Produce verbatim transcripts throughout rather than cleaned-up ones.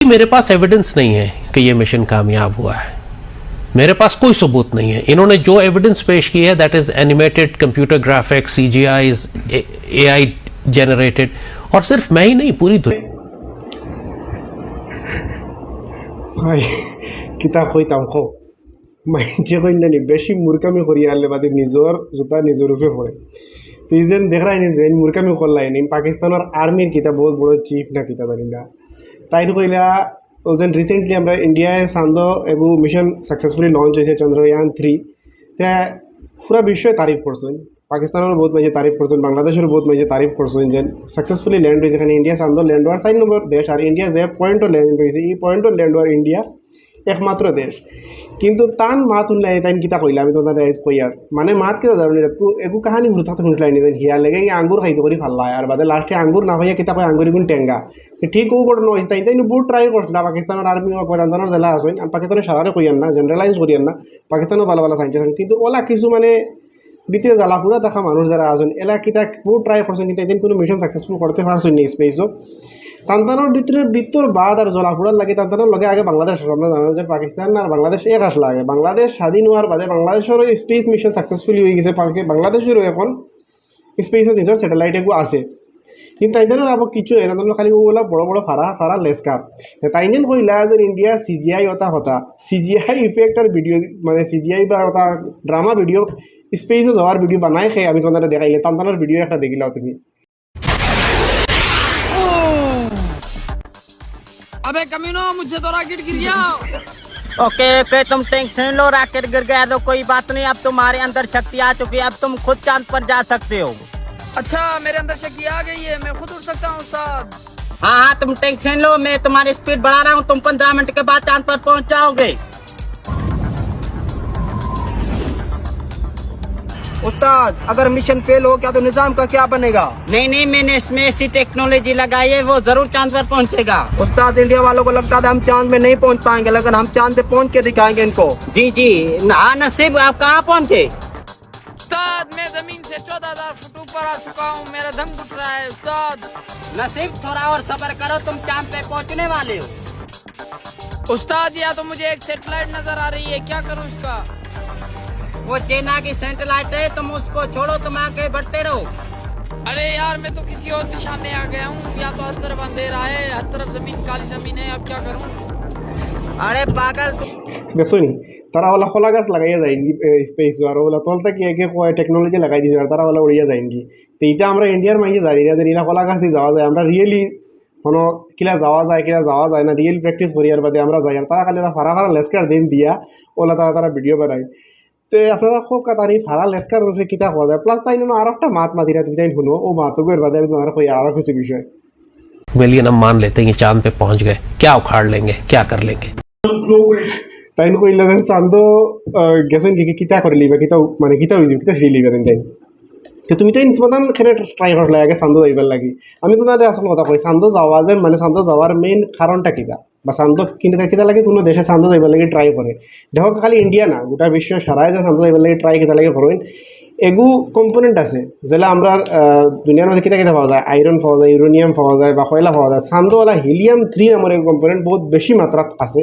मेरे पास एविडेंस नहीं है कि ये मिशन कामयाब हुआ है। मेरे पास कोई सबूत नहीं है। इन्होंने जो एविडेंस पेश की है, that is animated computer graphics, C G Is, A I generated। और सिर्फ मैं ही नहीं, पूरी दुनिया। ভাই, কিতা কইতাম কও? মাইনষে কইন না নি, বেশি মূর্খামি করিয়া হারলে বাদে নিজর জুতা নিজর উপরে পড়ে। তো ই যেন দেখরায় নি, যেন মূর্খামি করলায় নি, পাকিস্তানর আর্মির কিতা বহুত বড় চিফ না কিতা জানি না। তাইন কইলা, ও যেন recently আমরা ইন্ডিয়ায় চান্দ এগু মিশন সাকসেসফুলি লঞ্চ অইছে, চন্দ্রয়ান থ্রি। তে পুরা বিশ্বয় তারিফ করছইন, পাকিস্তানরও বহুত মাইনষে তারিফ করছইন, বাংলাদেশরও বহুত মাইনষে তারিফ করছইন, যেন সাকসেসফুলি ল্যান্ড অইছে। এখানে ইন্ডিয়া চান্দো ল্যান্ড অওয়ার চাইর নম্বর দেশ, আর ইন্ডিয়া যে পয়েন্টো ল্যান্ড অইছে, ই পয়েন্টো ল্যান্ড অওয়ার ইন্ডিয়া একমাত্র দেশ। কিন্তু তান মাত হুনলে তাইন কিতা কইলা, আমি তুমারে আইজ কইয়ার। মানে মাত কিতা জানো নি, এগু কাহিনী হুরুতাতে হুনছলায় নি, যেন হিয়ার লেগে আঙ্গুর খাইতো করি ফালায়, আর বাদে লাস্টে আঙ্গুর না কইয়া কিতা কয়, আঙ্গুর ইগুন টেঙ্গা। তো ঠিক অউ ঘটনা অইছে, তাইন তাইন বহুত ট্রাই করছলা, পাকিস্তানর আর্মি অকল, তানতানর যেলা আছইন, আমি পাকিস্তানর সারারে কইয়ার না, জেনারেলাইজ করিয়ার না, পাকিস্তানও ভালা ভালা সায়েন্টিস্ট আছইন, কিন্তু অলা কিছু মানে ভিতরে জ্বালা পুড়া থাকা মানুষ যেরা আছইন, এলা কিতা বহুত ট্রাই করছইন, কিন্তু এদিন কোনো মিশন সাকসেসফুল করতে পারছইন না স্পেসও। তানতানর ভিতরে ভিতর বাদ আর জ্বালা পুড়ার লাগি তানতানর লগে আগে বাংলাদেশ আসলো। আমরা জানি যে পাকিস্তান আর বাংলাদেশ এক আসলো আগে। বাংলাদেশ স্বাধীন অওয়ার বাদে বাংলাদেশরও স্পেস মিশন সাকসেসফুলি অই গেছে। পাকি-, বাংলাদেশরও এখন স্পেসও নিজর স্যাটেলাইট এগু আছে। কিন্তু তাইন তানর আবার কিছু নাই, তাইন তানর খালি অলা বড় বড় ফারা, ফারা লেস্কার। তাইন যেন কইলা যে ইন্ডিয়া সিজিআই অতা হতা, সিজিআই ইফেক্ট আর ভিডিও, মানে সিজিআই বা অতা ড্রামা ভিডিও, স্পেসও যাওয়ার ভিডিও বানাই খে, আমি তুমারে দেখাইলে, তান তানর ভিডিও একটা দেখিলাও তুমি। अबे कमीनो, मुझे तो रॉकेट गिर गया। ओके ओके, तुम टेंशन लो, रॉकेट गिर गया तो कोई बात नहीं। अब तुम्हारे अंदर शक्ति आ चुकी है, अब तुम खुद चांद पर जा सकते हो। अच्छा, मेरे अंदर शक्ति आ गई है, मैं खुद उड़ सकता हूँ उस्ताद। हाँ हाँ, तुम टेंशन लो, मैं तुम्हारी स्पीड बढ़ा रहा हूँ, तुम पंद्रह मिनट के बाद चांद पर पहुंच जाओगे। उस्ताद, अगर मिशन फेल हो गया तो निजाम का क्या बनेगा? नहीं नहीं, मैंने इसमें ऐसी टेक्नोलॉजी लगाई है, वो जरूर चांद पर पहुंचेगा। उस्ताद, इंडिया वालों को लगता था हम चांद में नहीं पहुंच पाएंगे, लेकिन हम चांद पे पहुंच के दिखाएंगे इनको। जी जी। हाँ नसीब, आप कहाँ पहुंचे? उस्ताद, मैं जमीन से चौदह हजार फुट ऊपर आ चुका हूँ, मेरा दम घुट रहा है उस्ताद। नसीब, थोड़ा और सब्र करो, तुम चांद पे पहुंचने वाले हो। उस्ताद, या तो मुझे एक सैटेलाइट नजर आ रही है, क्या करूँ इसका? वो चाइना की सैटेलाइट है, तुम उसको छोड़ो, तुम आगे बढ़ते रहो। अरे यार, मैं तो किसी और दिशा में आ गया हूँ, या तो हर तरफ अंधेरा है, हर तरफ जमीन, काली जमीन है, अब क्या करूँ? अरे पागल, तुम দেখছো নি, তারা অলা কলা গাছ লাগাইয়া যাইনগি স্পেস, আর অলা তল থাকি একে কয় টেকনোলজি লাগাই দিছে, আর তারা অলা উড়িয়া যাইনগি। তো ইটা আমরা ইন্ডিয়ার মাইনষে জানি না যে ইলা কলা গাছ দি যাওয়া যায়। আমরা রিয়েলি কোনো কিলা যাওয়া যায়, কিলা যাওয়া যায় না, রিয়েল প্র্যাকটিস করিয়ার বাদে আমরা যাই। আর তারা খালি অলা ফারা ফারা লেস্কার দেইন দিয়া অলা তারা তারা ভিডিও বানায়। তে আপনারা কউক্কা তাইন ফারা লেস্কার উপরে কিতা কওয়া যায়। প্লাস তাইন অনো আরোকটা মাত মাতিরা, তুমি তাইন হুনো, অউ মাতগু এর বাদে আমি তুমারে কই আরো কিছু বিষয়। मिलियन हम मान लेते हैं, ये चांद पे पहुंच गए, क्या उखाड़ लेंगे, क्या कर लेंगे। তাইন কইলা যেন চান্দো, আহ, গেছইন কি, কিতা করিলিবা, কিতা মানে কিতা অইযিবো, কিতা ফিরিলিবা তাইন তাইন। তো তুমি তাইন তুমার তান কেনে ট্রাই করলা আগে চান্দো যাইবার লাগি? আমি তুমারে আসল কথা কই, চান্দো যাওয়া যে মানে চান্দো যাওয়ার মেইন কারণটা কিতা? বা চান্দো কিতা কিতা লাগি কোনো দেশে চান্দো যাইবার লাগি ট্রাই করে? দেখো খালি ইন্ডিয়া না, গোটা বিশ্ব সারায় যে চান্দো যাইবার লাগি ট্রাই কিতা লাগি করইন, এগু কম্পোনেন্ট আছে, যেলা আমরা, আহ, দুনিয়ার মাঝে কিতা কিতা পাওয়া যায়, আয়রন পাওয়া যায়, ইউরেনিয়াম পাওয়া যায় বা কয়লা পাওয়া যায়, চান্দো অলা হিলিয়াম থ্রি নামর এগু কম্পোনেন্ট বহুত বেশি মাত্রাত আছে।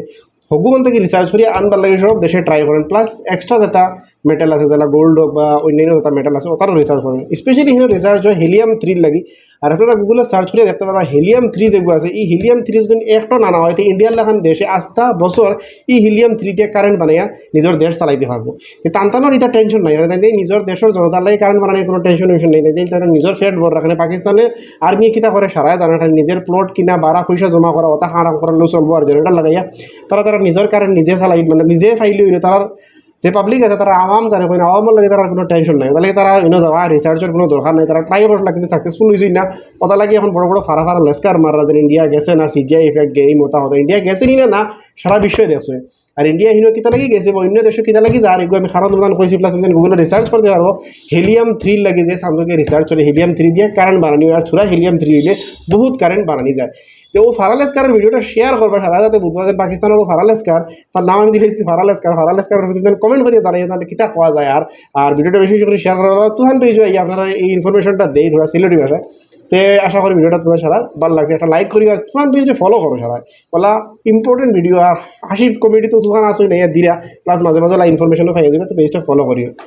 হগু মন থাকি রিসার্চ করি আনবার লাগি সব দেশে ট্রাই করইন, প্লাস এক্সট্রা যেটা মেটাল আছে, যেটা গোল্ড হোক বা অন্যান্য যেটা মেটাল আছে, ওটারও রিসার্চ করইন। স্পেশালি এখানে রিসার্চ হয় হিলিয়াম থ্রির লাগি। আর আপনারা গুগলে সার্চ করে দেখতে পারবা, হিলিয়াম থ্রি যেগু আছে, এই হিলিয়াম থ্রি যদি এক টন আনা হয়, তো ইন্ডিয়ার লাখান দেশে আস্তা বছর এই হিলিয়াম থ্রি দিয়ে কারেন্ট বানাইয়া নিজের দেশ চালাইতে পারবো। তো তান তানর ইটা টেনশন নাই, মানে তাইন নিজের দেশের জনতার লাগি কারেন্ট বানানোর কোনো টেনশন টেনশন নেই। তাইন তারা নিজের পেট ভর রাখেন। পাকিস্তানে আর্মি কিতা করে সারায় জানে, খালি নিজের প্লট কিনা, বারা পয়সা জমা করা, ওটা হারাম করার লো চলবো। আর জেনারেটর লাগাইয়া তারা তারা নিজের কারেন্ট নিজে চালাই, মানে নিজে ফাইলে হইলে তারা যে পাবলিক আছে, তারা আওয়াম জানে, কই না, আওয়ামর লাগি তারা কোনো টেনশন নাই। ওটা লাগি তারা ইনো যাওয়া রিসার্চের কোনো দরকার নাই। তারা ট্রাই করলা কিন্তু সাকসেসফুল হইছে না। ওটা লাগি এখন বড় বড় ফারা ফারা লেস্কার মাররা যে ইন্ডিয়া গেছে না, সিজিআই ইফেক্ট গেম ওটা হতো, ইন্ডিয়া গেছে নি না, না সারা বিশ্বই দেখছে। আর ইন্ডিয়া হিনো কিতা লাগি গেছে বা অন্য দেশে কিতা লাগি যার এগু আমি কারণ তোমার কইছি, প্লাস তুমি গুগলে রিসার্চ করতে পারবো। হিলিয়াম থ্রির লাগি যে সামনে রিসার্চ চলে, হিলিয়াম থ্রি দিয়ে কারেন্ট বানানি হয়, আর থুড়া হিলিয়াম থ্রি হইলে বহুত কারেন্ট বানানি যায়। তো ও ফারা লেস্কারের ভিডিওটা শেয়ার করবা সারা, যাতে বুঝবা যে পাকিস্তানের ও ফারা লেস্কার, তার নাম আমি দিলে ফারা লেস্কার, ফারা লেস্কার তুমি কমেন্ট করে জানাইও তাহলে কিতা কওয়া যায়। আর আর ভিডিওটা বেশি বেশি করে শেয়ার করা, তুহান পেয়ে যাই আপনারা এই ইনফরমেশনটা দেই থোড়া সিলেটি ভাষায়। তে আশা করি ভিডিওটা তুমার সারার ভালা লাগছে। একটা লাইক করিও, আর তুফান পেজটা ফলো করো সারা। ওলা ইম্পর্টেন্ট ভিডিও, আর হাসির কমেডি তো তুফান আসোই না, ইয়া দিরা, প্লাস মাঝে মাঝে ওলা ইনফরমেশনও পাইয়া যাবে, তো পেজটা ফলো করিও।